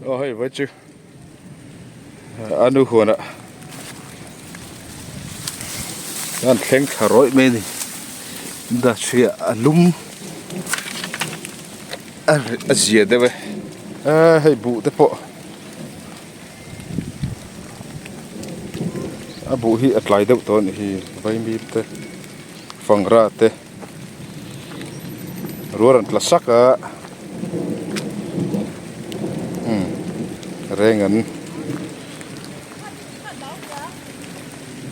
Aw hei vawi chu a nu huanah an thleng thla rawih mai a ni dahhriah a lum a zia deuh e aaa hei buh te pawh a buh hi a tlai deuh tawh a nih hi vaimim te fangra te. Rual an tla sak a umm reng an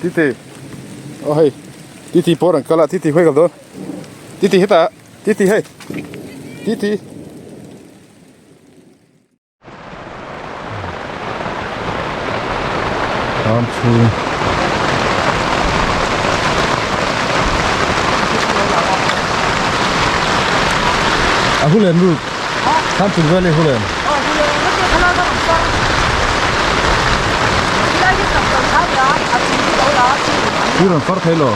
titi aw hei titi pawh rawn kal a titi khawi kal dawn titi hetah titi hei titi. Thlam chhung a hulen lut thlam chung vel hi hulen Pu rawn far thei lo.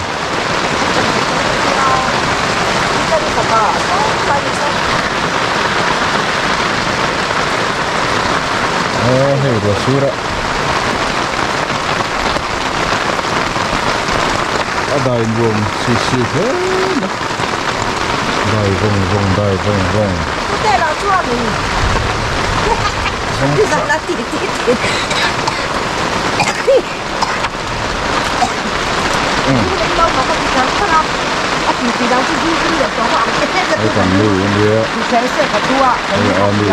Aw hei ruah sur a a dai nuam si si hle mai dai vawng vawng dai vawng vawng. Hei kan nu a nia hei a nu.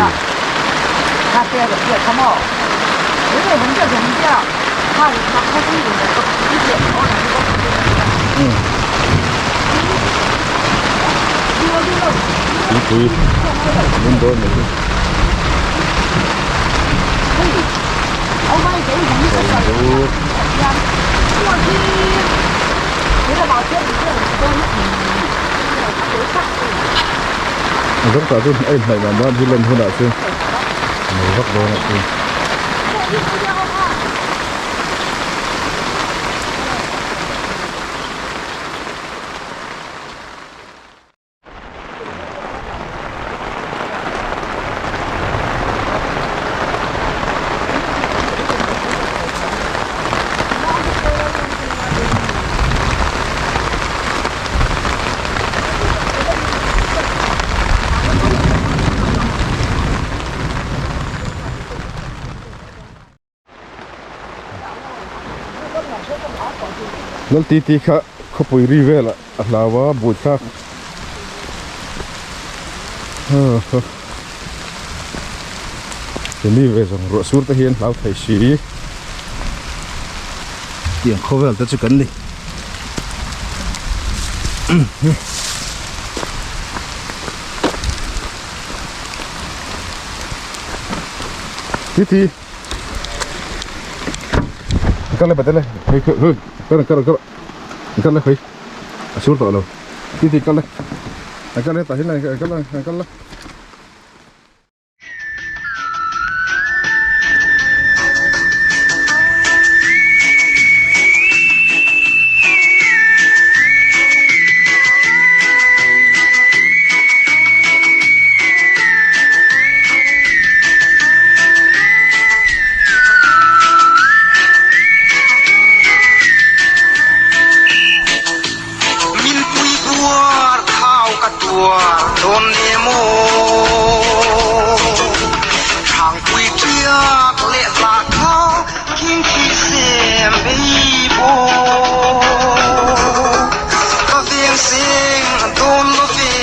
Thingpui lum dawn mai hi. A zawng tah chu a inhnaih dan dan hi lan hunah chuan nei vak dawn ah chuan. Lal titi kha khawpui ri velah a hlau a buaithlak Chumi ve zawng ruah sur te hi an hlau thei si tiang khawvel te chu kan ni. Titi kal le bate le hei hei kal kal kal kal le hei a sur tawh lo titi kal le kal le tah hian kal le kal le. Min pui buar thau ka tuar dawn nem aw. Hrangpui ṭiak leh hlah kha khing khi sem ei baw. Ka veng seng dawn lo ve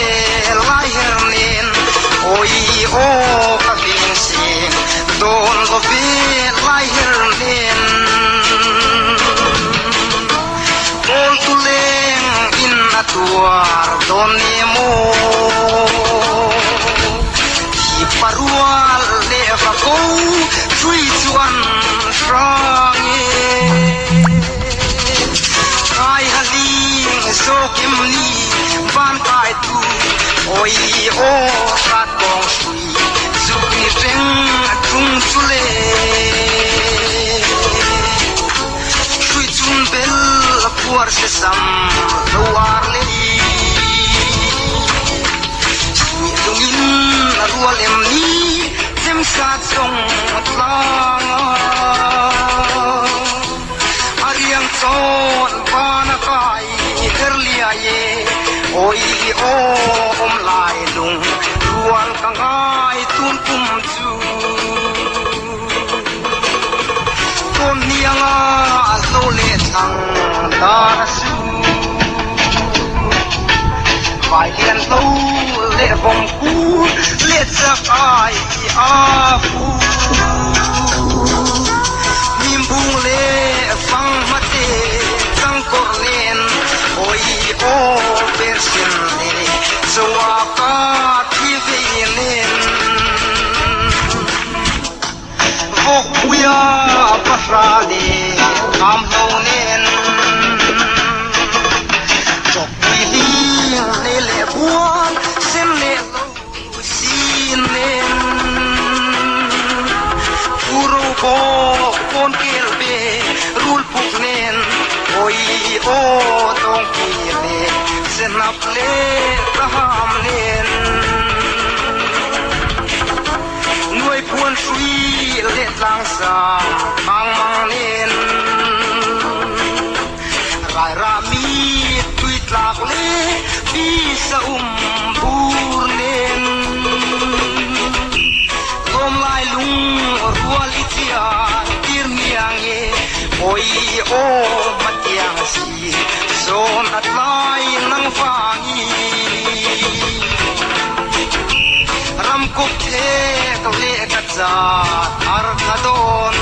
lai her nen awi aw ka veng seng dawn lo ve lai her nen. Kawl tu leng in a tuar dawn ne maw? Thi parual le va ko chui chuan hrang e. Kai haling zawkim ni van kai tu oi aw hrat kong hrui zuk ni reng tung chu le. Hrui chun bel a phuar sesam lo ar le i Lungin a rual em ni chem Sa chung tlang ah a riang cawn van a kai her liai e oi aw um lai lung rual ka ngai tun kum chu tawn hniang ah lo le thlang dan a su vai lian lo le vong ku le chak ai a fu Nimbung le fanghma te cangkor len oi aw persin le cawa ka thi ve len Vokpuia pahra le thamlo nen Chokpui hling le le buan sem le lo sin nen Puro bawk pawn kel ve rul puk nen Oi aw dawngpi le senap le taham nen Nuai phuan hrui le tlangsang thangmang nen Rairah mi tuitlak le pisa um bur nen Lawm lai lung rual i cia tir miang e oi aw matiang si zawn at lai nang vangi Ramkuk thek le ka ca thar kha dawn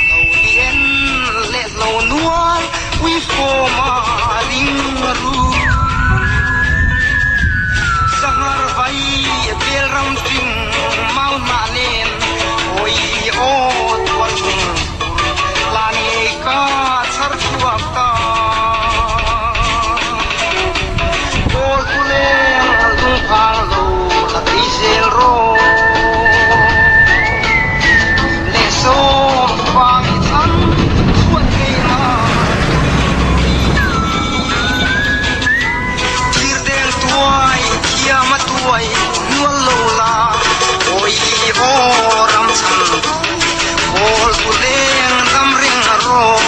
Lo lien le lo nual ui fawm a ring ru Sangar vai bel ram tring mau na nen oi aw tual hung lan ngei ka char chuak ta Kawl tu leng lungphang lo la tei zel rawh Le sawm vang i thlan chuan ngei ma Thirdeng tuai thiam a tuai nual lo la Oi aw ram chan tu kawl tu leng dam ring rawh.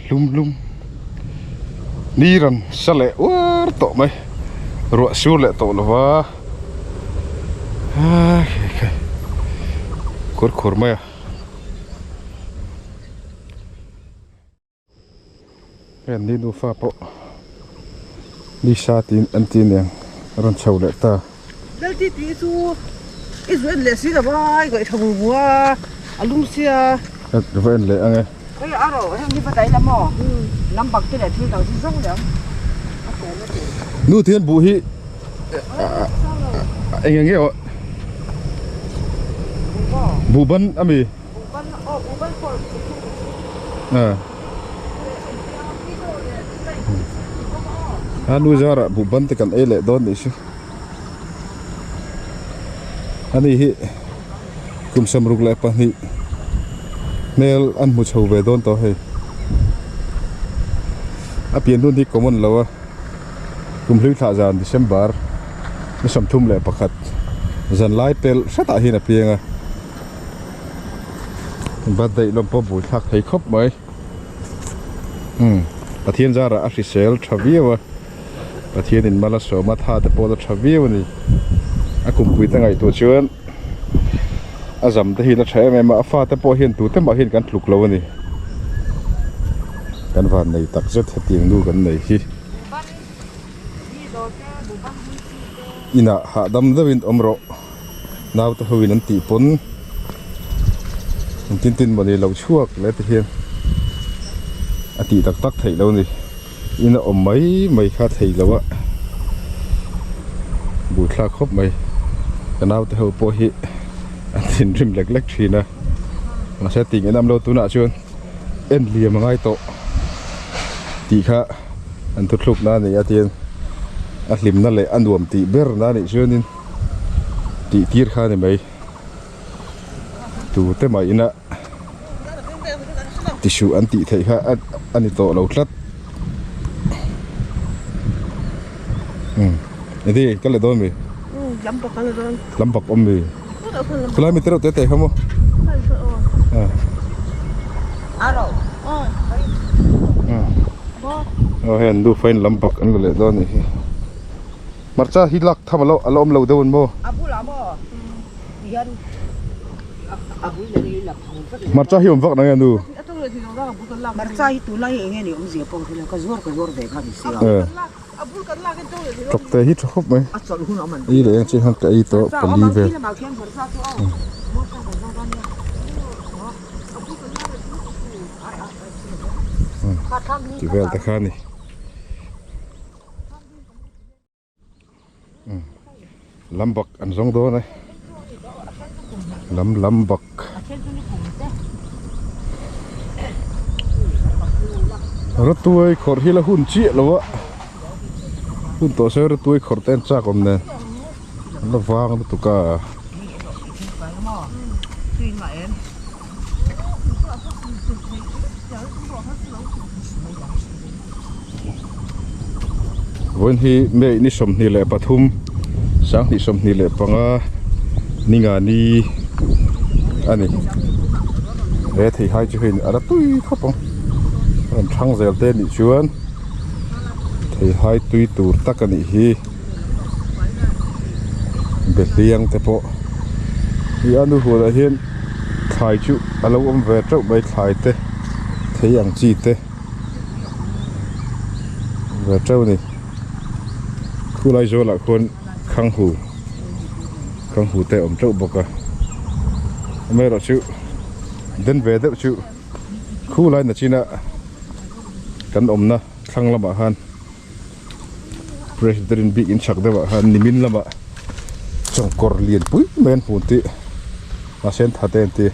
Lum lum ni rawn sa leh uar tawh mai ruah sur leh tawh lova khur khur mai a. Hei an ni nufa pawh nisa tiin an ti aniang a rawn chho leh ta. Lal ti tih chu i zu en leh si lo va i ngaih tha mu mu a a lum sia. Ka va en leh ang e. Hei a rawh heng hi va dai la maw lam bang te leh thil dang chu zawng leh ang a tlawm a ti. Nu thian buh hi eng eng nge aw buh ban ami. A nu zarah buh ban te kan ei leh dawn nih chu ani hi kum 62 hmel an hmu chho ve dawn tawh hei a pian hun hi common lo a kum hlui thlah zan December ni 31 zanlai pel hretah hian a piang a. Birthday lawm pawh bul thlak thei khawp mai umm Pathian zarah a hrisel tha viau a Pathian in mal a sawm a tha te pawh la tha viau a ni a kumpui te ngaihtuah chuan a zam te hi la tha em em a a fate pawh hian tute mah hian kan tluk lo a ni kan van nei tak zet hetiang nu kan nei hi inah hahdam deuhin awm rawh. Naute ho in an tih pawn engtin tin mawni lo chhuak leh ti hian a tih tak tak theih lo a ni in a awm mai mai kha thei lo a buaithlak khawp mai ka naute ho pawh hi an thinrim lek lek thin a mahse tih ngei nam lo tunah chuan. en liam a ngai tawh tih kha an thuthluk na a ni a tin a hlimna leh a nuam tih ber na anih chuanin tih tir kha a ni mai tute mah ina tisuh an tih theih kha a ni tawh lo tlat umm enge ka la dawn mi lam bak awm mi khulai mi te reuh te te kha maw aw hei an nufa in lam bak an la leh dawn a nih hi hmarcha hi lak tham a la awm lo deuh an maw. Hmarcha hi awm vak nang e nu. Hmarcha hi tunlai hi enge ni awmzia pawh ka hrelo ka zuar ka zuar ve kha ni sia. Tawkte hi tha khawp mai. Ei leh ang chiah hian ka ei tawh pali vel. Ti vel te kha ni. Lam bak an zawng dawn e lam lam bak rawtuai khawrh hi la hun chiah lo a hun tawh se rawtuai khawrh te an chak awm nen an la vang lutuk a. Vawiin hi May ni 23 2025 ningani a ni he theihai chu hei a la tui khawp ang a rawn thang zel te anih chuan theihai tui tur tak a nih hi behliang te pawh hi a nu huanah hian thlai chu a lo awm ve teuh mai thlai te thei ang chi te ve teuh a ni khulai zawlah khuan khanghu khanghu te a awm teuh bawk a amaherawhchu den ve deuh chu khulai nachina kan awmna thlang lamah khan. President bik in chak deuh ah khan nimin lamah chawngkawr lian pui mai an hmu tih mahse an that em tih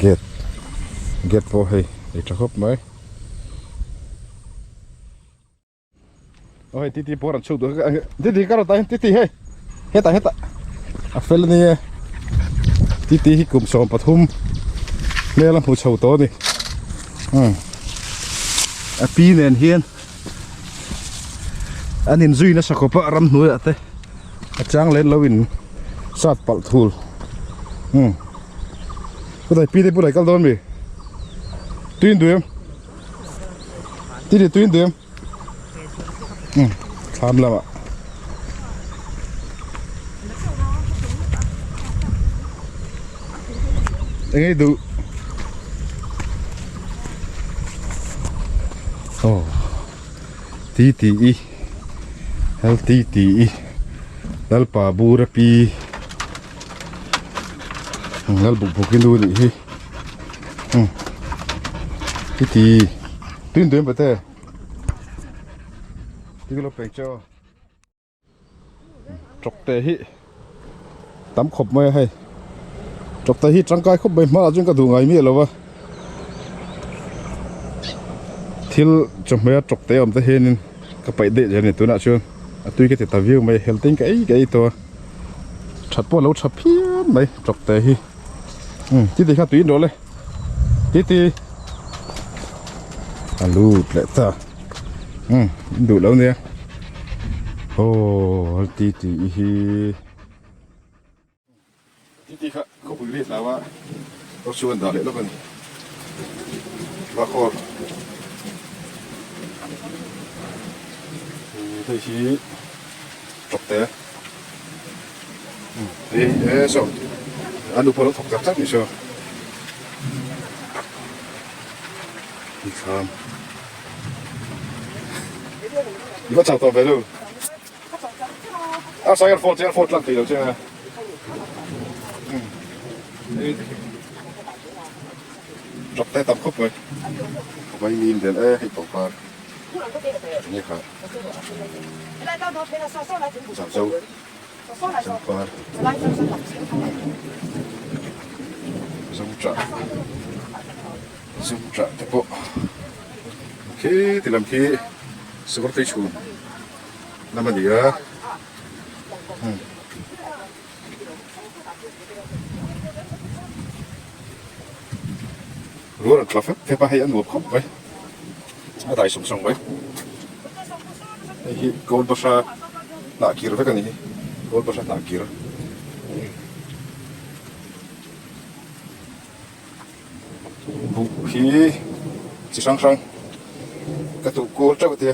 gate gate pawh hei ei tha khawp mai. Aw hei titi pawh a rawn chhuk duh titi ka rawn tah hian titi hei hetah hetah a fel a nia titi hi kum 13 hmel a hmu chho tawh a ni umm a pi nen hian an inzui nasa khawp a ramhnuaiah te a chang leh lo in sat palh thul umm chutah pi te bulah i kal dawn mi tui in duh em titi tui in duh em. Thlam lamah eng ei duh aw ti ti i hel ti ti i lalpa bur a pi lal buk buk i nu nih hi ti ti tui duh em pate. Tinglo pek chu tawk te hi tam khawp mai a hei tawk te hi tangkai khawp mai hmaah chuan ka duh ngai miah lo va thil chawhmeh a tawk te awm te hianin ka paih daih zel a ni tunah chuan a tui ka ti ta viau mai hel te in ka ei ka ei tawh a that pawh a lo tha phian mai tawk te hi umm titi kha tui in rawh le. Titi a lut leh ta umm in duh lo nia aw titi i hi titi kha khawpui ri hlau a aw chuan dah leh lawk a ni bakhaw hei hi tawkte Hei e saw a nu pawh a lo thawk tak tak ni saw thlam i va chau tawh ve lo a sai a phone che a phone tlang thei lo che a tawk te tam khawp mai vai mim vel e hei pangpar nge kha chau zo. Zumṭah zumṭah te pawh khi ti lam khi sakawr tui chhun lam a ni a umm. Rual an tla fep fep a hei a nuam khawp mai a dai sawng sawng mai hei hi gold bahra hnah kir vek a ni hi gold bahra hnah kir. Buh hi chi hrang hrang ka tuh kual teuh a tia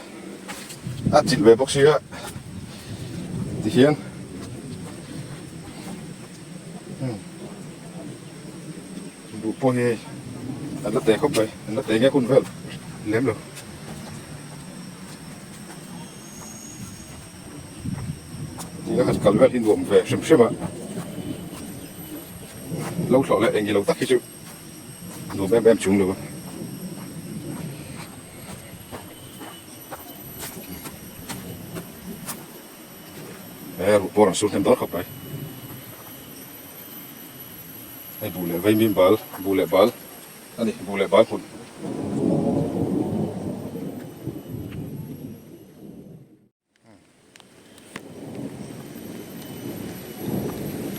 a chilh ve bawk sia tihian buh pawh hi an la teh khawp mai an la teh nge hun vel lem lo. Tia han kal vel hi nuam ve hrim hrim a, lo thlawh leh eng ilo tak hi chu nuam em em chung lo a. He ruh pawh a rawn sur hnem dawn khawp mai. Hei buh leh vaimim bal, buh leh bal a ni, buh leh bal hmun.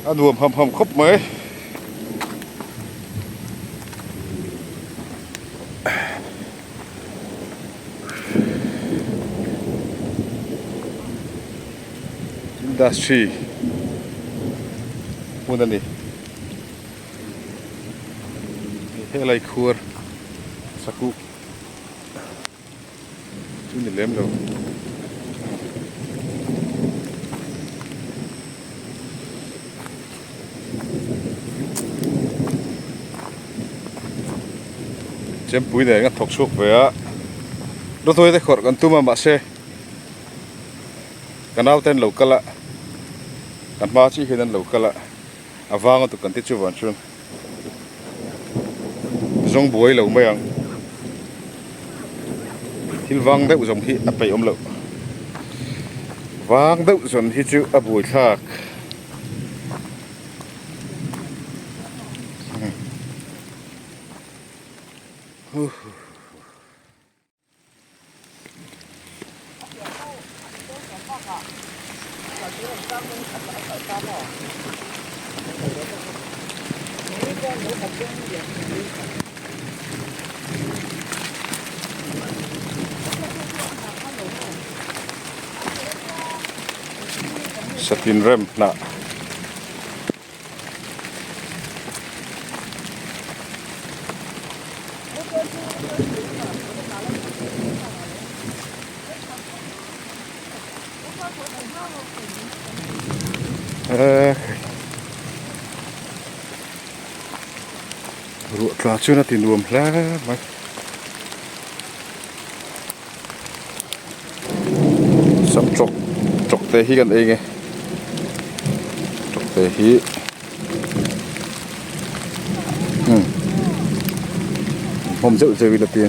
A nuam ham ham khawp mai. Industry hmun a ni. Helai khuar sakuh. Chu ni lem lo. Chempui nen kan thawk chhuak ve a, rawtuai te khawrh kan tum a mahse ka naute an lo kal a, kan hma chiah hian an lo kal a, a vang a tuk kan ti chuvan chuan. Zawng buai lo mai ang. Thil vang deuh zawng hi a peih awm loh. Vang deuh zawn hi chu a buai thlak. Satin rem hnah. Ruah tla chuan a ti nuam hle mai. Sam chawk chawk te hi kan ei nge chawk te hi umm hmawm zeuh zeuh ila tia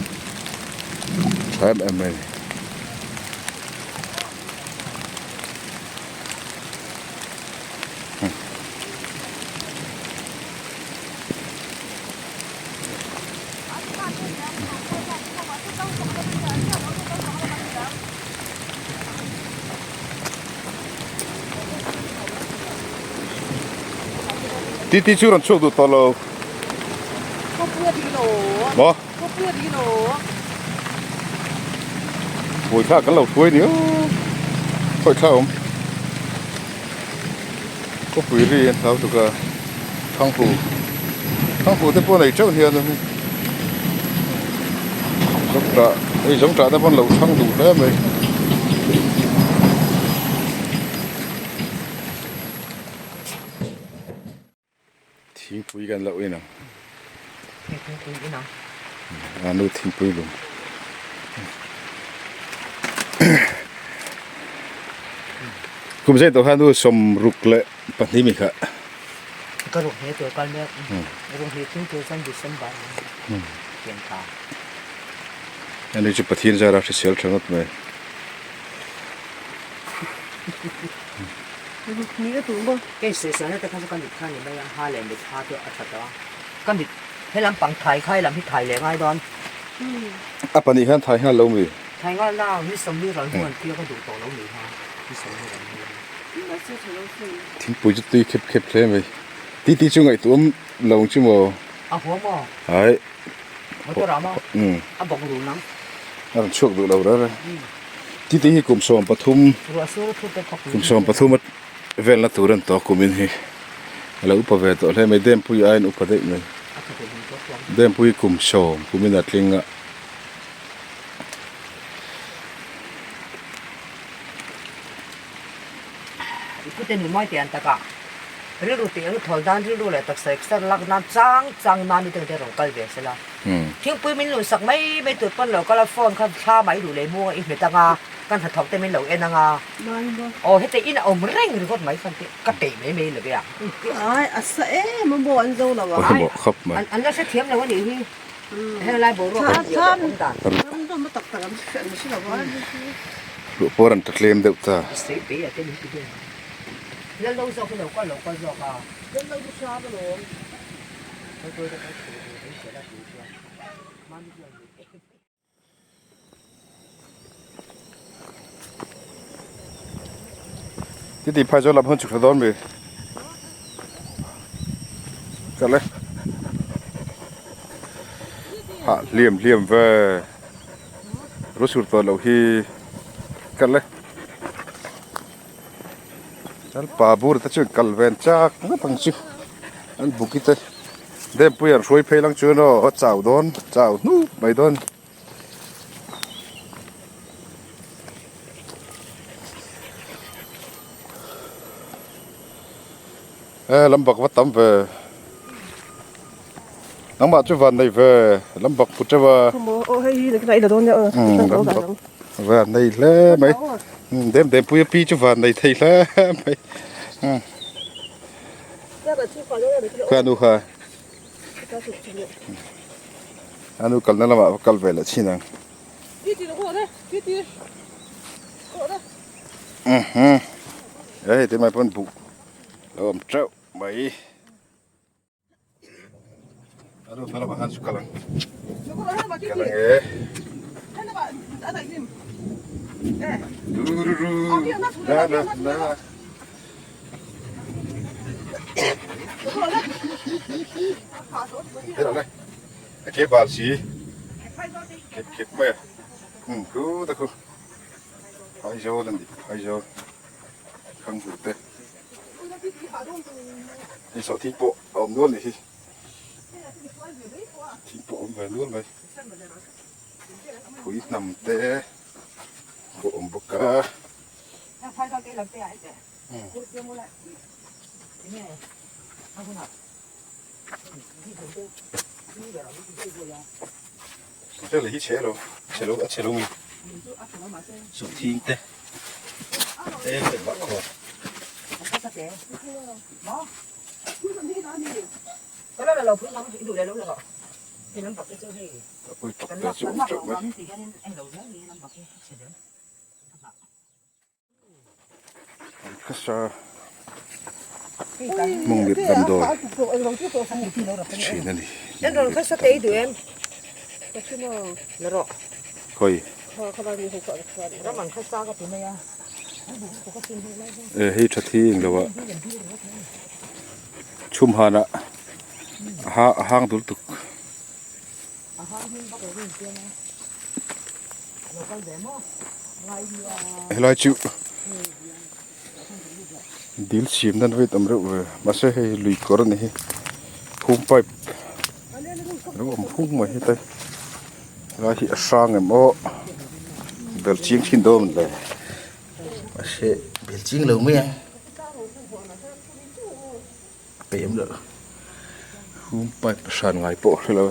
tha em em mai a ni. Titi chu rawn chhuak duh tawh lo. Maw? Buaithlak kan lo hruai ni aw. Khawi thla awm. Khawpui ri an hlau tuk a Thanghu Thanghu te pawh nei teuh hian awm hi Zawngtah hei zawngtah te pawh an lo thang duh hle mai. Thingpui kan loh in ang. Thingpui in ang. A nu thingpui lum. Kum zet tawh khan nu sawm ruk leh pahnih mi kha. Ka ruk hne tur kal mek. Ruk hne thing tur chuan December pian ta. Ani chu Pathian zara hrisel tha ngawt mai. Kei sawisel na te kha chu ka mit kha ni mai a, ha leh mit ha chu a tha tawh a. Ka mit he lampang thai kha helam hi thai leh ngai dawn. A pahnih hian thai nghal lo mi? Thai nghal na ni sawmli ral hnu an tia ka duh tawh lo ni kha ni sawmli ral hnu. Thingpui chu tui khep khep hle mai. Titi chu ngaihtuah awm lo ang chu maw? A huam aw. Hai. Motor ah maw? A bawk run ang. A rawn chhuak duh lo reng reng. Titi hi kum 13 Ruah sur a thu te khawp. Kum 13 a Velna tur an tawk kumin hi a lo upa ve tawh hle mai Dempui aiin upa daih mai Dempui kum sawm kumin a tling a. I pute nu mai tih an tak a, rilru tih eng thawl dan rilru leh taksa exer lak nan chang chang nan ite te rawn kal ve sela. Thingpui min lun sak mai mai tur pawn lo kal a phone kha thla mai duh leh muang a i hmet ang a. Kan hnathawk te min lo en ang a. Aw heti in a awm reng ringawt mai chuan tih ka peih mai mai lo ve a. Ai a sa em a maw an zo lo a. Pawimawh khawp mai. An la hrethiam lo a nih hi. Heng lai boruak an tih awm dan. Ram dawm a tak tak an hre lo a. Luh pawh rawn ta tlem deuh ta. Sei pei a te min ti vel. Lal lo zawk hi lo kal lo kal zawk a. Lal lo chu hram alawm. Titi phai chu lam hun chhuk thla dawn mi kal e hah hliam hliam ve ru sur tawh loh hi kal e chuan pa bur te chuan kal ve an chak ngawt ang chu an buki te dempui an hruai phei lang chuan aw a chau dawn chau hnup mai dawn. E lam bak va tam ve nangmah chu van nei ve lam bak put teuh a lam bak van nei hle mai dem dem pui a pi chu van nei thei hle mai kha nu kha. A nu kalna lamah va kal ve leh chin ang. Hei ti mai pawn buh lo awm teuh mai. A nu hma lamah khan chu kal ang. Kal ang e. Dururu la la la. A ke bal si khep khep mai a khu ta khu Aizawl an ni Aizawl khang hmu te hei sawhthing pawh a awm nual nih hi thing pawh a awm ve nual mai phui hnam te pawh a awm bawk a. Hotel hi chhe lo chhe lo a chhe lo mi sawhthing te te vah khawm. Pui tuk te chu awm teuh mai. Khasa mawngmit damdawi thin a ni. Khawi e hei tha thi eng lo ah chhum han ah a hang dul tuk. Helai chu dil chim nan vei tam reuh ve mahse hei lui kawr a ni hi phum pipe lo awm phung mai hetlai helai hi a hrang em aw bel ching thin dawn a ni le mahse bel ching lo mai ang a pem loh hum pipe hran ngai pawh a hre lo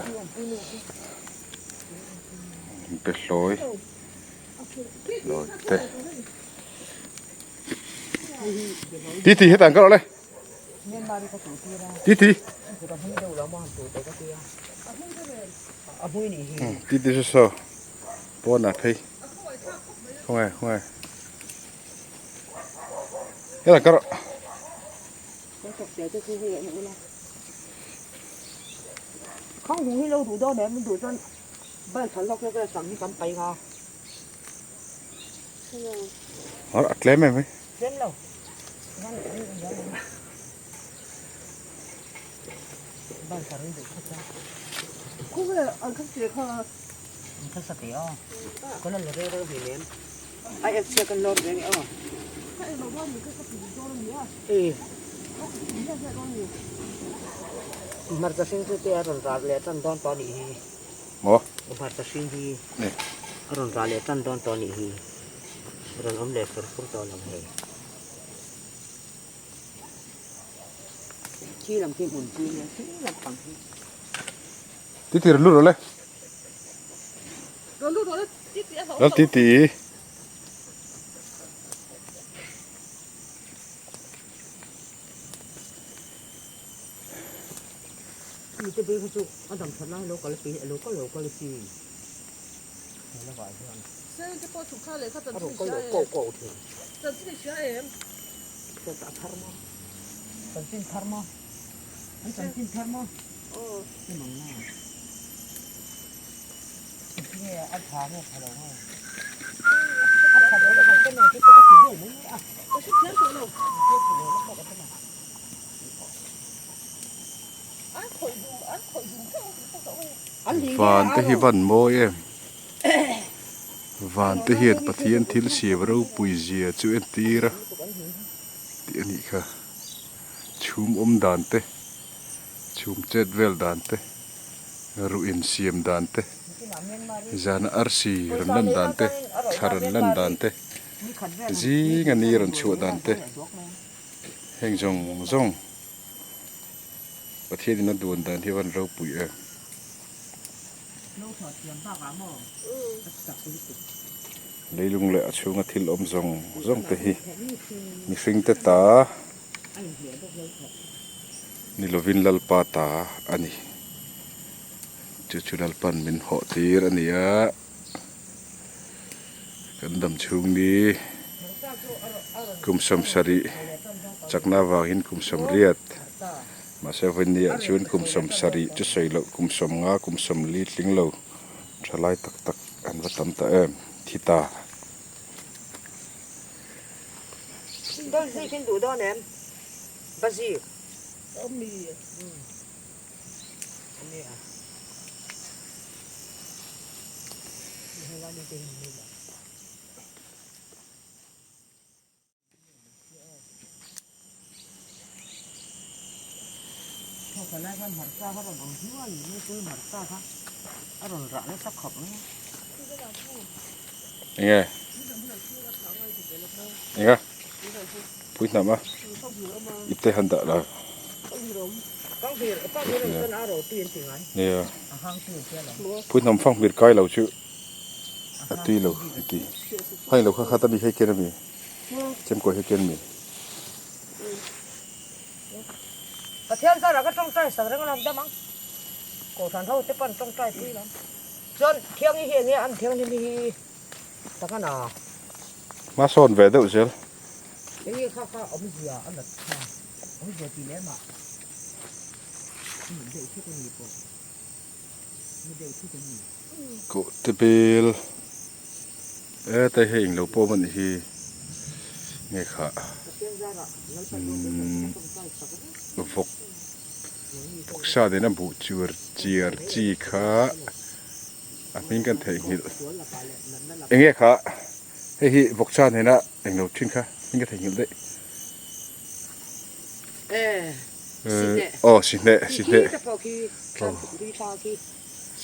e be hlawi hlawi te titi hetah an kal le titi titi chu saw pawnah phei khawnge khawnge hetah an kal rawh. Khang hung hi lo duh dawn em duh chuan bike khalh lawk lawk ila chang hi kan pai nga. A tlem em mai. Tlem lo. Bike khalh duh kha chuan. Khawnge an kha che kha. An kha sa teh aw. Kan la rei rei hlei lem. A ek chhiat kan lawr ve nge aw. Ka eng lo dawn ni ka ka ti dawn a nia. E. Hmarcha hring chu te a rawn ral leh tan dawn tawh a nih hi. Maw? Hmarcha hring hi a rawn ral leh tan dawn tawh a nih hi. A rawn awm leh fur fur tawh lo hei. Khi lam khi hmun pui nia khi lam pang hi. Ti ti lut rawh le. Lut rawh le ti ti a hlauh. Lal ti ti. Mi te phei kha chu a dam that lai lo kal pi lo kal lo kal si. He lamah hian. Sen te pawh chhuk kha leh kha a rawn kal lo ko ko thin. Chanchin i hria em? Hriat a thar maw? Chanchin thar maw? An chanchin thar maw? Aw. Ni mang na. Nge a tha nge tha lo nge? A tha lo kan chen ang chu ka ti vel mai mai a. Ka hre thiam tawh lo. An khawih dum an khawih dum keuh ang tih pawh ka awm. Van te hi van mawi em? Van te hian Pathian thil siam ropui zia chu entir a tih a nih kha. Chhum awm dan te, chhum chet vel dan te, ruh insiam dan te, zana arsi rawn lan dan te, thla rawn lan dan te, zinga ni rawn chhuah dan te, heng zawng zawng Pathianin a duan dan hi a van ropui em. Leilung leh a chhunga thil awm zawng zawng te hi mihring te ta ni lovin Lalpa ta a ni. Chu chu Lalpa'n min hawh tir a ni a, kan dam chhung ni kum sawmsarih chakna avangin kum sawmriat. Mahse vawinia chuan kum 70 chu sawi loh kum 50 kum 40 tling lo thalai tak tak an va tam ta em thi ta. Dawn zik in duh dawn em? Bazik. Awmi. Awmi a. Helai ni te hi ni la. Enge enge pui hnam a ipte han dah la nia pui hnam fang hmir kai lo chu a tui lo a ti hei lo kha khat a mi hei ken a mi. Chemkawi hi ken mi. Pathian zarah ka tawngtai sak reng lam dam ang. Kohhran ho te pawn tawngtai pui lam. Chuan thiangi hi enge an thianghlim hi tak a na. Hma sawn ve deuh zel. Enge kha kha awmzia a nat kha. Awmzia tih lem ah. Mi deuh thut a ni pawh. Mi deuh thut a ni. Koh te bel e te hei englo pawh a nih hi nge kha umm vawk vawksa nena buh chuar chiar chi kha a hming kan theihnghilh enge kha hei hi vawksa nena englo thin kha hming ka theihnghilh daih aw sihneh sihneh.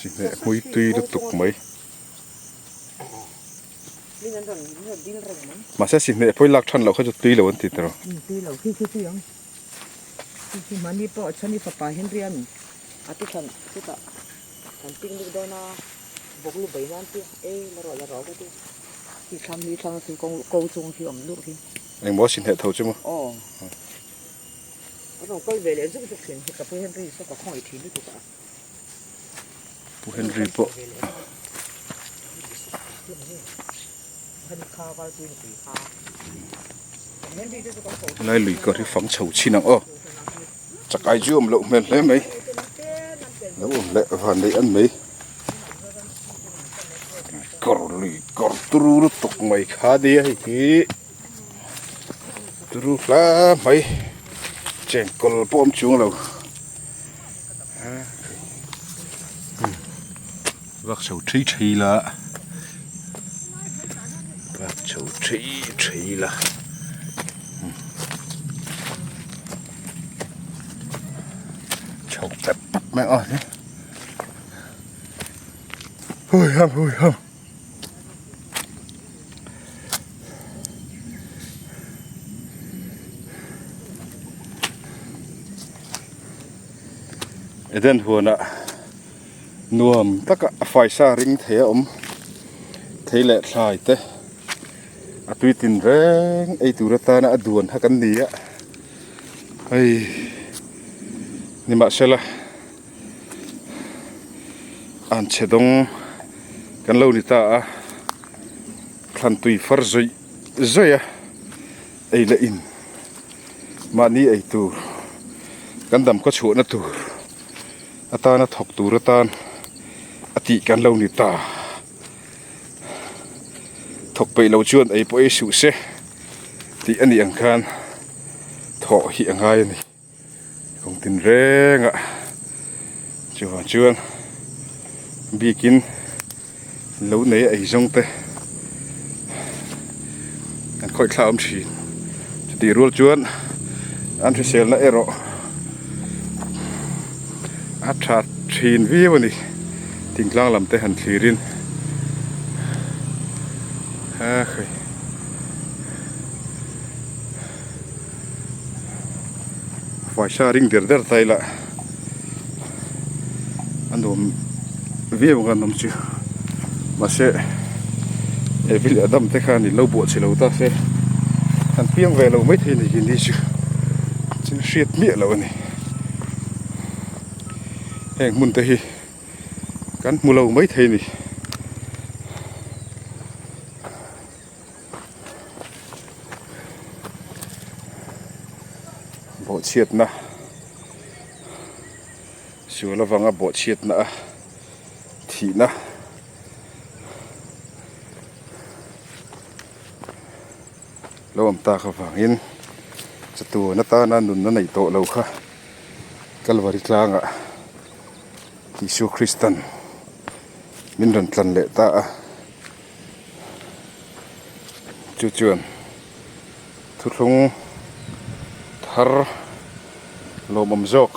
Sihneh hmui tui lutuk mai. Mahse sihneh pawh i lak than loh kha chu tui lo an ti tawh. Tui lo khi khi tui ang. Khi khi mahni pawh chhani fapa Henry an a ti than chutah kan picnic dawn a bawk lu bai nan te e la rawh la rawh ka ti. Khi thlam hi thlam khi ko ko chung khi awm luh khi. Engmaw sihneh tho chu maw? Aw. A rawn kal ve leh zuk zuk thin hi ka pu Henry saw ka khawngaih thin lutuk a. Pu Henry pawh helai lui kawr hi fang chho chin ang aw chakai chu awm loh hmel hle mai Lo awm leh van neih an mai. Kawr lui kawr turu lutuk mai kha nia hei hi turu hla mai chengkawl pawh awm chuang lo vak chho thei thei la vak chho thei thei la. Chho pep pep mai a ni. Hui ham hui ham. Eden huanah nuam taka a faisa ring thei a awm thei leh thlai te. A tui tin reng ei tur atana a duan kha kan ni a hei nimahsela an chhe dawng kan lo ni ta a thlan tui far zawih zawih a ei leh in mahni ei tur kan dam khaw chhuahna tur atana thawk tur atan a tih kan lo ni ta. Thawk peih lo chuan ei pawh ei suh se tih a nih ang khan thawh hi a ngai a ni. Kawng tin rengah chuvang chuan bikin lo nei a ei zawng te an khawih thla awm thin. Chutih rual chuan an hriselna erawh a tha thin viau a ni. Thingtlang lam te han thlir in a hei faisa ring der der ta ila a nuam viau ang a nawm chu mahse Evi leh Adam te khan in lo buah chhe lo ta se an piang ve lo maithei a ni kini chu chin hriat miah loh a ni heng hmun te hi. Kan hmu lo mai thei a ni. Bawhchhiatna sual avanga bawhchhiatna a thihna lo awm tak avangin chatuan atana nunna neih tawh lo kha Kalvari tlangah. Isua Kristan min rawn tlan leh ta a, chu chuan thuthlung thar lawmawm zawk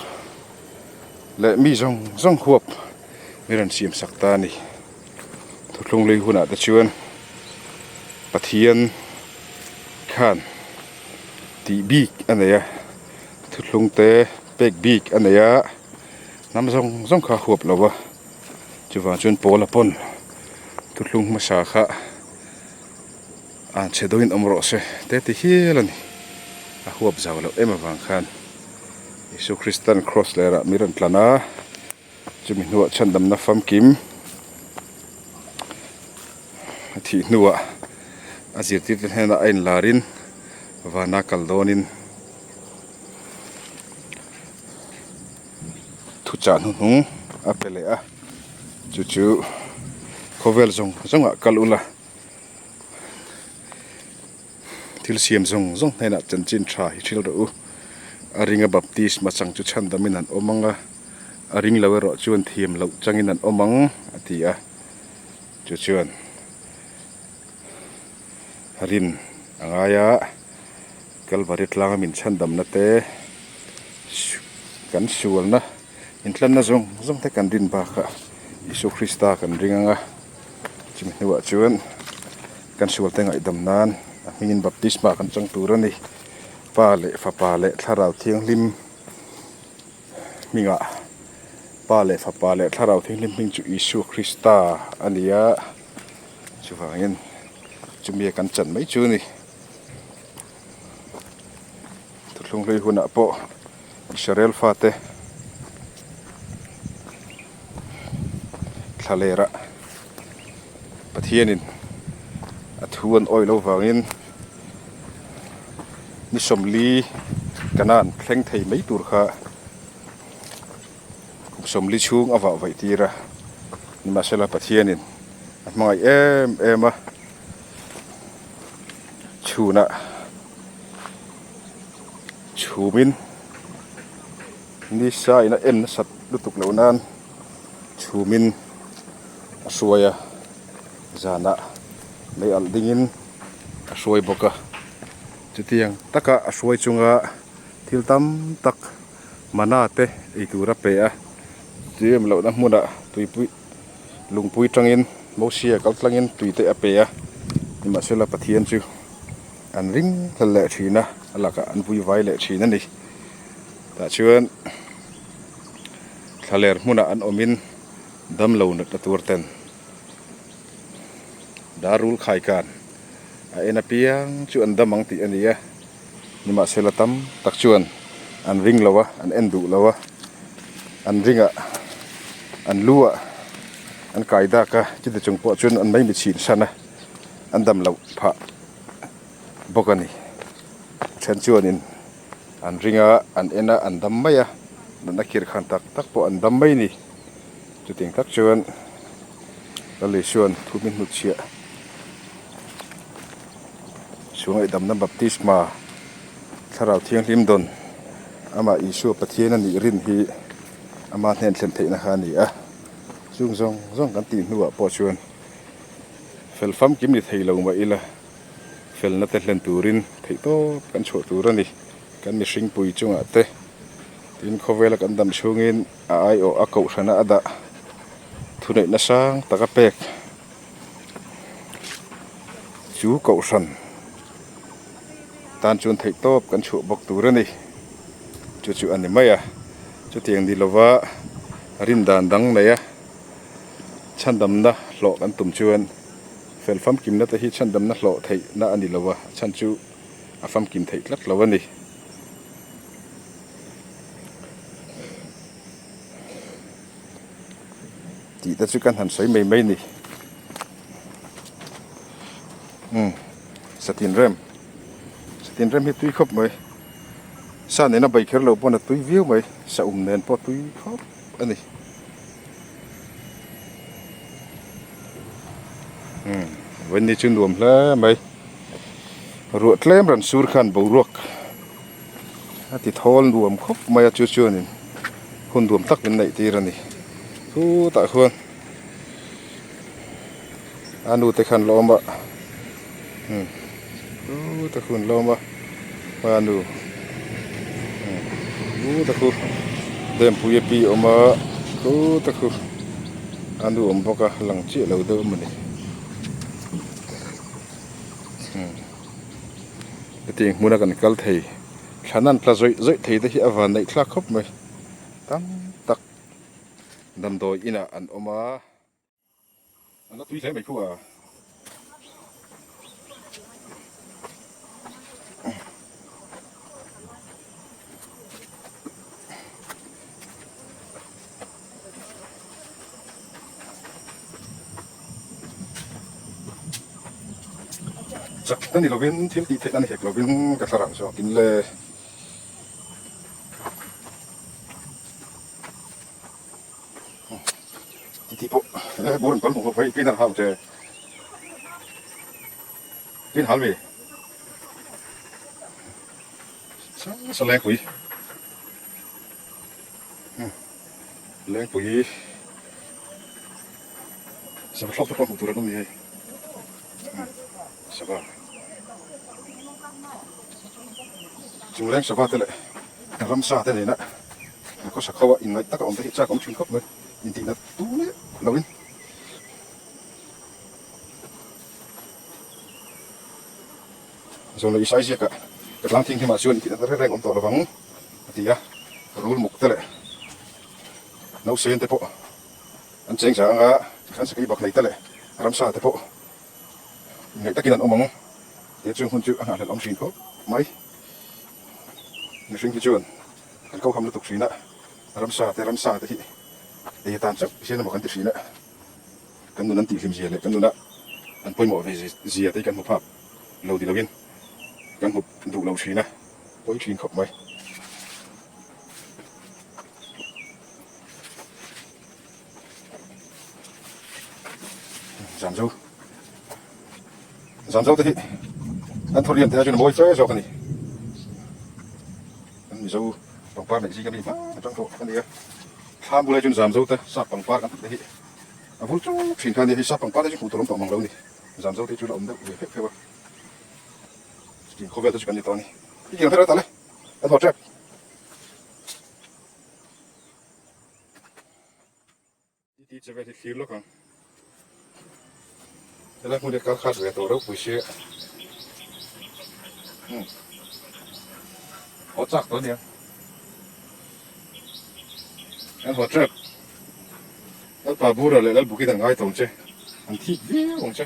leh mi zawng zawng huap min rawn siam sak ta a ni. Thuthlung lui hunah te chuan Pathian khan tih bik a nei a, thuthlung te pek bik a nei a. Hnam zawng zawng kha a huap lo a, chuvang chuan pawl a pawn thuthlung hmasa kha an chhe deuhin awm rawh se te ti hial a ni. A huap zau loh em avang khan Isua Kristan cross lerah mi rawn tlan a, chumi hnuah chhandamna famkim a thih hnuah a zirtirte hnenah a inlarin vana kal dawnin. Thuchah hnuhnung a pe leh a, chu chu khawvel zawng zawngah kal ula, thil siam zawng zawng hnenah chanchin tha hi hrilh rawh u. A ringa baptisma chang chu chhandamin an awm ang a, a ring lo erawh chuan thiam loh changin an awm ang a ti a, chu chuan rin a ngai a. Kalvari tlanga min chhandamna te kan sualna intlanna zawng zawng te kan rin bakah Isua Krista kan ring ang a, chumi hnuah chuan kan sualte ngaihdam nan a hmingin baptisma kan chang tur a ni. Pa leh Fapa leh Thlarau Thianghlim hmingah Pa leh Fapa leh Thlarau Thianghlim hming chu Isua Krista a ni a, chuvangin chumi a kan chan mai chu a ni. Thuthlung hlui hunah pawh Israel fate thla lerah Pathianin a thu an awih loh vangin ni 40 Kanaan thleng thei mai tur kha. Kum 40 chhung a vah vaih tir a, nimahsela Pathianin a hmangaih em em a, chhunah chhumin nisa in a en nasat lutuk loh nan chhumin a hruai a, zanah mei alh dingin a hruai bawk a, chutiang taka a hruai chunga thil tam tak mana te ei tur a pe a, tui awm lohna hmunah tuipui lungpui tangin Mosia kal tlangin tui te a pe a, nimahsela Pathian chu an ring hlel leh thin a, a lakah an vui vai leh thin a ni. Tah chuan thlaler hmunah an awmin damlo natna tur ten darul khaikan a en apiang chu an dam ang tih a ni a. Nimahsela tam tak chuan an ring lo a, an en duh lo a, an ring ah an lu ah an kai dak a, chuti chung pawh chuan an mai mitchhin san a, an dam loh phah bawk a ni. A then chuanin an ring a, an en a, an dam mai a, natna khir khan tak tak pawh an dam mai a ni. Chutiang tak chuan Lalisua thu min hnutchhiah. Chhungaih damna baptisma thlarau thianghlim dawn amah Isua Pathian a nih rin hi ama hnen thlen theihna kha a ni a, chung zawng zawng kan tih hnuah pawh chuan fel famkim ni thei lo mah ila felna te hlen turin theih tawp kan chhuah tur a ni. Kan mihring pui chungah te tin khawvela kan dam chhungin a aiawh a kohhrana a dah thuneihna sang taka pek. Chu kohhran tan chuan theih tawp kan chhuah bawk tur a ni. Chu chu a ni mai a, chutiang ni lova rin dan dang nei a chhandamna hlawh kan tum chuan fel famkimna te hi chhandamna hlawh theihna a ni lo a, a chhan chu a famkim theih tlat lo a ni. Tih te chu kan han sawi mai mai ni. Umm satin rem satin rem hi tui khawp mai sa nena bai kher loh pawn a tui viau mai sa um nen pawh tui khawp a ni. Umm vawiin chu nuam hle mai ruah tlem rawn sur khan boruak a ti thawl nuam khawp mai a chu chuanin hun nuam tak min neih tir a ni chutah khuan a nu te khan lawm a umm chutah khuan lawm a a nu chutah khu dempui a pi a awm a chutah khu a nu awm bawk a lang chiah lo deuh a ni umm. Hetiang hmuna kan kal thei thlan an tla zawih zawih thei te hi a van neih thlak khawp mai tam tak damdawi inah an awm a an la tui hle mai khu a. Chak ta ni lovin thil tih theih na ni hek lovin ka thlarau zawkin le. Titi pawh he bur an pal hmuh hei pin an hau che pin hal mi sa lengpui lengpui sava thlawk te pawh hmuh tur an awm ni hei sava chung leng sava te leh ramsa te nena khawsa kho a inngaih taka awm te hi chak awm thin khawp mai intihna tu miah loin. Zawhna Isai ziakah ka tlang thinghlimah chuan intihna reng reng awm tawh lovang a ti a, rul muk te leh nausen te pawh an cheng za anga tikhan sakei bak nei te leh ramsa te pawh inngaih takin an awm ang tia chung hun chu a nghahhlelh awm thin khawp mai. Mihring hi chuan kan ko ham lutuk thin a, ramsa te ramsa te hi ei atan chauh hian emaw kan ti thin a. Kan nun an tihhlim zia leh kan nuna an pawimawh ve zia te hi kan hmu phak lo ni loin kan hmu duh lo thin a, pawi thin khawp mai. Zamzo Zamzo te hi an thawriam te ah chuan a mawi fe zawk a ni. Kan Mizo pangpar neih zing ami hma atang tawh a ni a. Thlam bulai chuan Zamzo te sap pangpar kan tih te hi a vul chuk thin kha a nia. Hei sap pangpar te chu hmuh tur awm tawh mang lo a ni. Zamzo te chu la awm deuh ve feuh feuh a. Chutiang khawvel te chu kan ni tawh a ni. I kiang phei rawh tah le. Kan haw tep. I ti che vel hi thlir lawk ang. Helai hmun hi kal khat ve tawh ropui sia. Umm. Haw chak tawh ania. Kan haw tep. Lalpa Bura leh Lalbukin an ngai tawng che. An thik viau ang che.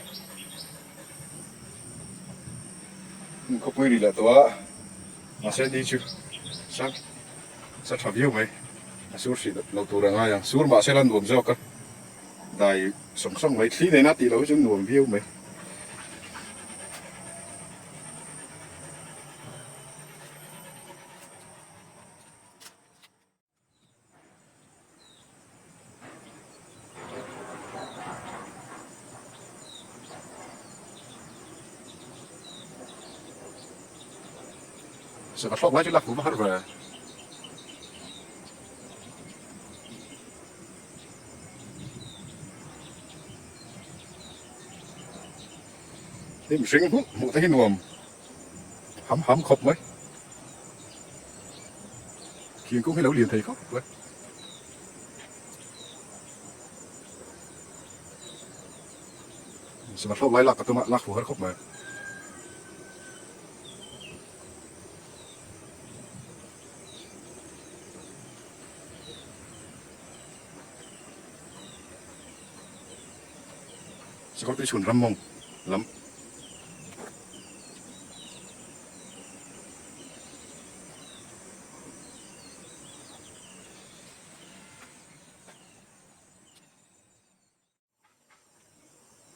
Umm khawpui ri leh tawh a. Mahse ni chu sang sa tha viau mai. A sur hrih lo tur a ngai ang. Sur mahse la nuam zawk a. Dai sawng sawng mai. Thli nena tih loh hi chu nuam viau mai. Sava thlawk lai chu lak hmuh va har ve. Hei mihring hmuh hmuh te hi nuam ham ham khawp mai. Thingkung hi lo lian thei khawp mai. Sava thlawk lai lak ka tum a, lak fuh har khawp mai. Sakawr tui chhun ram mawng lam.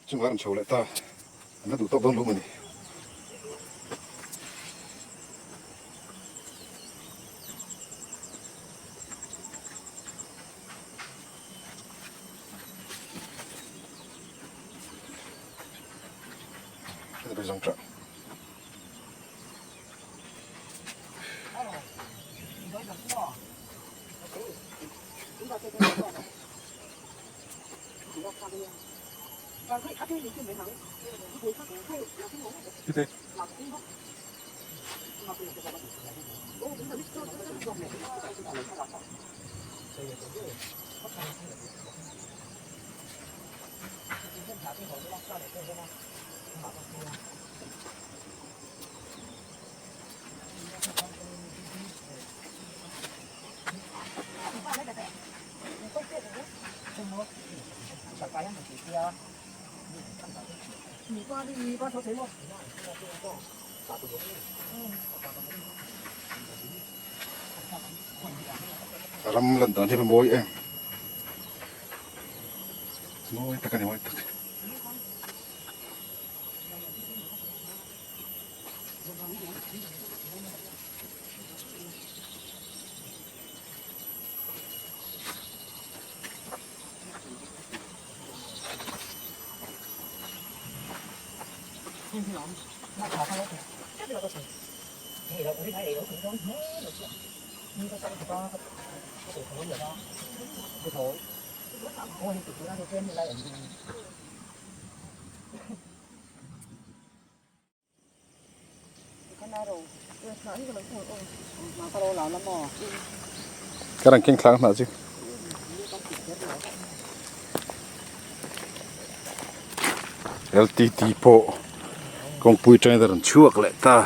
Chungah an chho leh ta, an la duh tawk dawn lo a ni. Ram lan dan hi a mawi em mawi tak a ni mawi tak. Ka rawn keng thlang hnah chu. LTT pawh kawngpui atangin a rawn chhuak leh ta.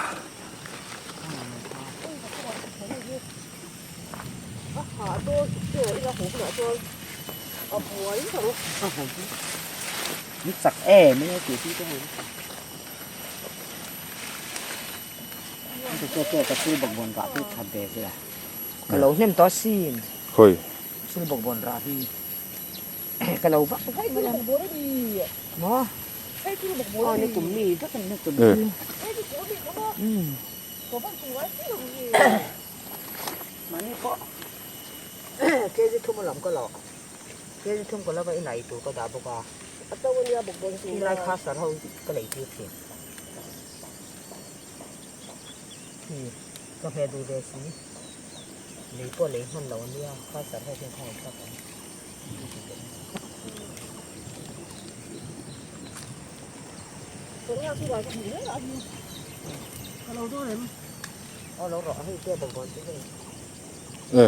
Ka lo hnem tawh asin. Khawi? Sul bawkbawn rah hi ka lo vak vak mai a. Maw? Aw ni kum mi vek a ni kum chu. Umm. Mahni pawh kg thum a lam ka lawh. Kg thum ka lova i nai tur ka dah bawk a. Khilai kha sar ho ka lei tir thin. Khi ka hmeh duh ve si. Lei pawh lei hman lo ania kha sar ho hian khawngaih thlak ang. Aw lo rawh hei te bawkbawn chu hei. E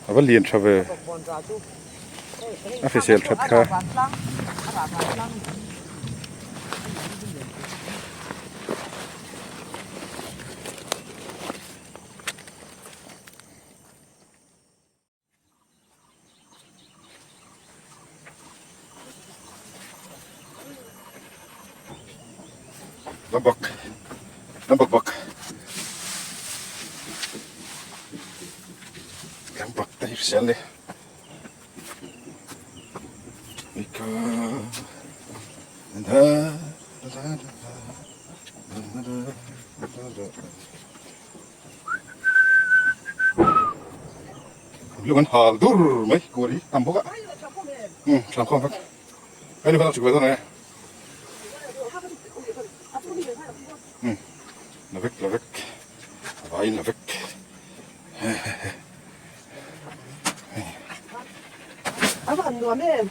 a va lian tha ve. A hrisel that kha. Lambak lambak bak lambak te hi hrisel ni Ika la la la la la la Lung an hal dur mai kual hi tam bawk a umm thlam khawm vek hei ni khan a chuk ve dawn ang e umm la vek la vek a vaiin la vek hehehe. A va han nuam em.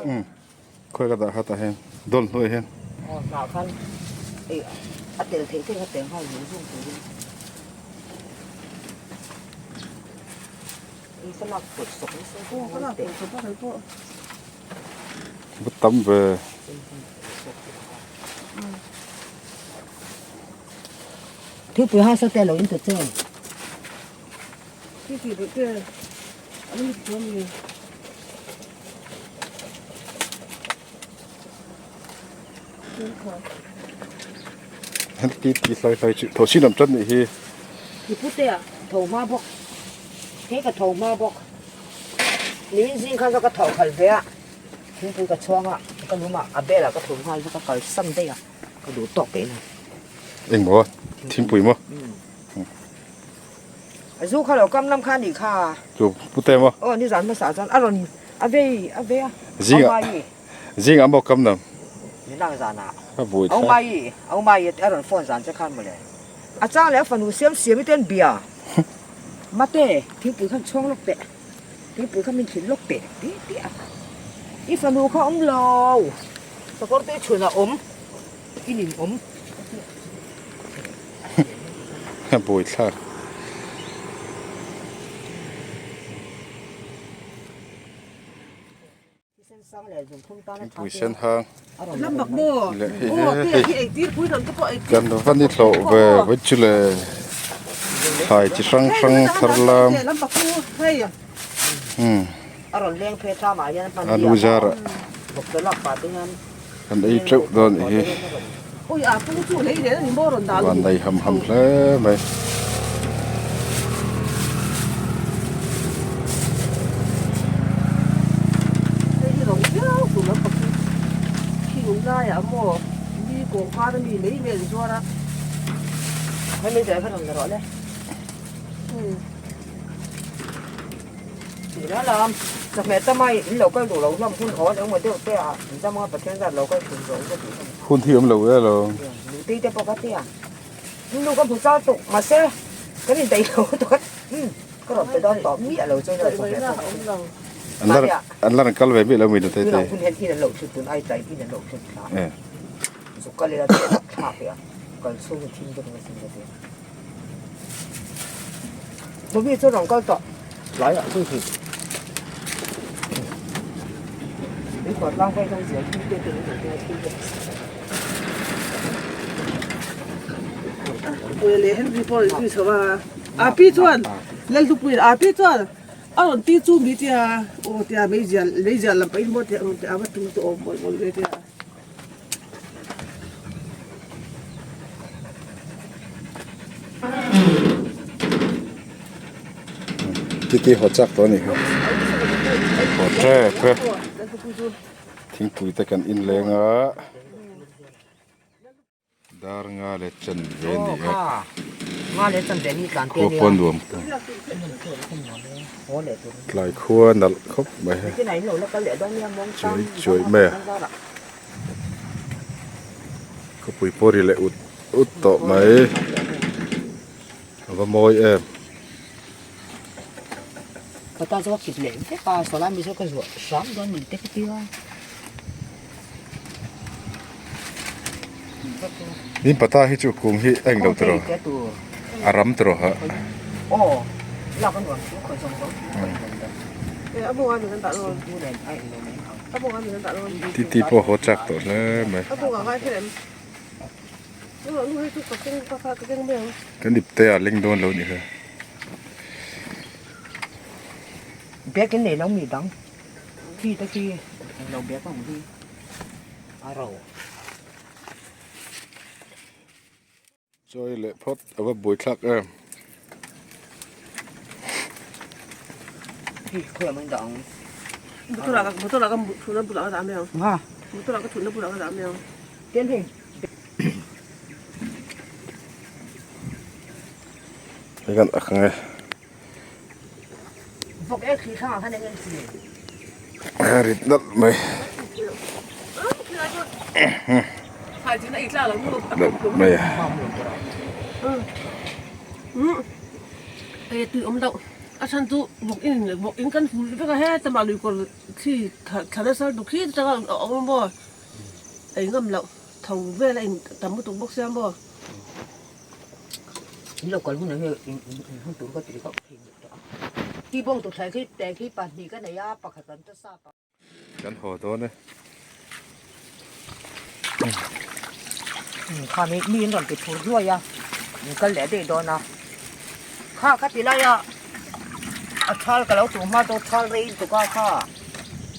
Umm khawi ka dah kha tah hian dawn hnuaiah hian. Aw hnah khan ei a tel theih theih kha tel nghal zung zung turin ei ka lak pawlh sawk nasa Aw ka lak pawlh sawk a kei pawh. Va tam ve. Thilpui hausa te lo in ta che. Khi ti duh te an ni chu ami. Hen ti ti hlai hlai chu tho sin am tan nih hi. Ti pu te a tho hma bawk kei ka tho hma bawk nimin zing khan ka tho khalh ve a thingpui ka chhuang a ka lum a a bel ah ka thum nghal chu ka kal san daih a ka duh tawk peih lo. Engmaw thingpui maw? A zu kha lo kam lam kha a nih kha. Chu pu te maw? Aw nizan hmasa chuan a rawn a vei a vei a. Zingah zingah maw kam lam? Nilak zanah. Ka buai thlak. Aumai Aumai a rawn phone zan che khan mawle. A chang leh a fanu siam siam i ten bia. Mate thingpui khan chhuang lawk teh. Thingpui kha min thlin lawk teh ti ti a. I fanu kha awm lo. Sakawr te chhun a awm. I nin awm. A buai thlak. Thingpui sen hang. Leh hei hei hei kan va ni hlawh ve vawi chu le thlai chi hrang hrang thar lam umm a lu zarah Kan ei teuh dawn nih hi. Van nei ham ham hle mai. Tihna lam chawhmeh tam a in lo kal duh lo hlawm hun awl engmaw deuh te ah in dam anga Pathian zat lo kal thin zawh ka tih hlawm. Hun hi awm lo e lo. Nutei te pawh ka ti a, nu ka hmu char tuk mahse kan indaih lo tuk a, umm ka rawn pe dawn tawh miah lo chuan chawhmeh pawh ka ti. An la an la rawn kal ve miah lo mi nutei te. Tunah hun hian in an lo thut tun ai tlai in an lo thut thla a, zuk kal ila thlak leh a kal chhung hi thim vek nasa ka ti a. Bobby chu rawn kal tawh tlai ah chu hi in kawt tlang phei chuan zia thil te te in te thil te Puia leh Henry pawh in zui chho a, Api chuan Lalhlupuiin Api chuan. A rawn ti chu mi tia aw tia meizial meizial lam pahin maw tia rawn ti a va tum tawh awm mawlh mawlh ve tia. Titi haw chak tawh a nih kha haw tep e thingpui te kan inleng a. Dar nga leh chan ve ni e. Khua pawh nuam tlai khua nalh khawp mai he chuai chuai mai a khawpui pawh ri leh ut ut tawh mai a va mawi em. Nin pata hi chu kung hi a englo tawh a ram tawh ha. Titi pawh haw chak tawh hle mai. Kan ipte a leng dawn lo nih kha. Khi te khi englo bag a awm hi a ro. Chawi leh phawt a va buai thlak em. Khi khawi ang in dah ang. Motor ah motor ah ka thutna bulah ka dah mai ang. Ha. Motor ah ka thutna bulah ka dah mai ang. Tel hei. Hei kan ak ang e. A rit nalh mai nalh mai a. In lo kal hunah hian in hun tur ka ti kha thei leh tawh a. Ti bawng tur thlai khi te khi pahnih ka nei a pakhat an ta sap a. Kan haw dawn e. Kha mi mi in rawn ti phur hluai a in kal leh daih dawn a. Kha ka ti lai a a thal ka lo tuh hma chu thal rei tuk a kha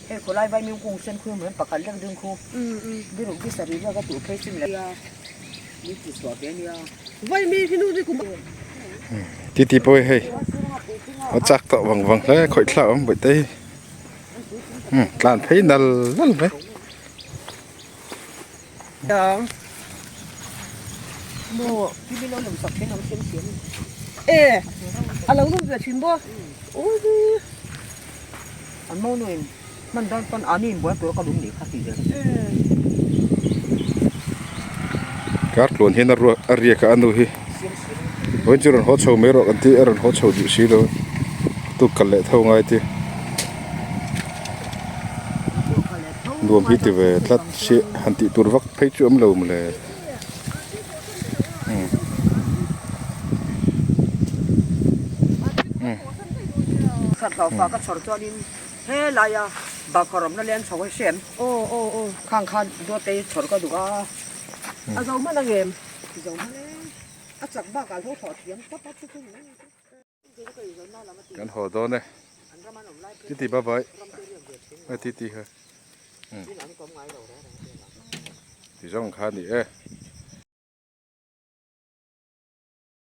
hei khawlai vai mim kung sen khu emaw pakhat lek ding khu biru bi sarih vel ka tuh phei sim leh a. Titi pawh hi hei a chak tawh vang vang hle khawih thlak awm bawih te hi tlan phei nal nal mai. Kar tluan hian a ruak a riak a anu hi vawiin chu rawn haw chho mai rawh kan tih a rawn haw chho duh si lo tuk kal leh tho ngai te nuam hi ti ve tlat si han tih tur vak phei chu awm lo mawle. He laia bakawr awmna leng chho hi hriam. Aw aw aw. Khang khan dawt te chhawr ka duh a. A zo hman ang em? Zo hman e. A chak bakah hlauh thawh thiam tawp a chu chu. Kan haw dawn e. Titi bye bye. Titi kha. Ti zawng kha ni e.